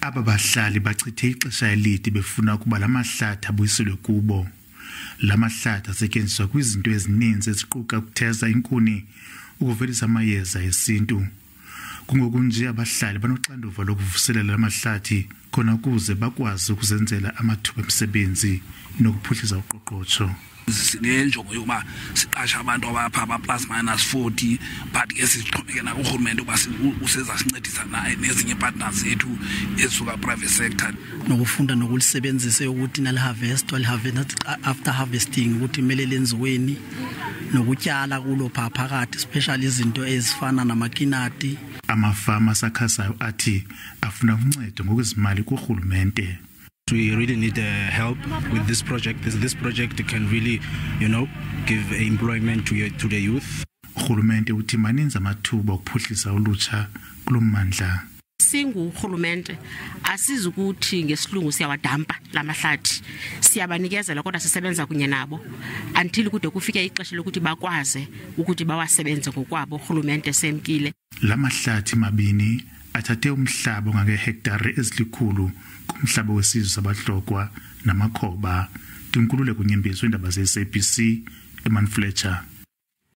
Aba bahlali bachithe ixesha elide befuna ukuba la mahlathi abuyiselwe kubo. La mahlathi asetyenziswa kwizinto ezininzi eziquka ukutheza inkuni, ukuvelisa amayeza esintu. Kungoku nje abahlali banoxanduva lokuvuselela la mahlathi khona ukuze bakwazi ukuzenzela amathuba emisebenzi nokuphuhlisa uqoqosho. Sinenjongo yokuba siqashe abantu abapha ba-plus minus 40, but ke sixhomeke nakurhulumente uba usezasincedisa naye nezinye ii-partners zethu ezisuka private sector. Nokufunda nokulisebenzisa ukuthi naliharvestwa, liharvest, after harvesting ukuthi kumele lenziweni, nokutyala kulo pha phakathi, especially izinto ezifana namakinati. Amafama asakhasayo athi afuna uncedo ngokwezimali kurhulumente. We really need help with this project. This project can really give employment to the youth. Urhulumente uthi maninzi amathuba okuphuhlisa ulutsha kulo mmandla. Singurhulumente asizukuthi ngesilungu siyawadampa lamahlathi, siyabanikezela, kodwa sisebenza kunye nabo until kude kufike ixesha lokuthi bakwazi ukuthi bawasebenze ngokwabo, urhulumente semkile. La mahlathi mabini athathe umhlaba ongangeehektare ezilikhulu kumhlaba wesizwe sabaHlokwa namakhoba. Ndinkululeko Nyembezi, iindaba ze-SABC, eMount Fletcher.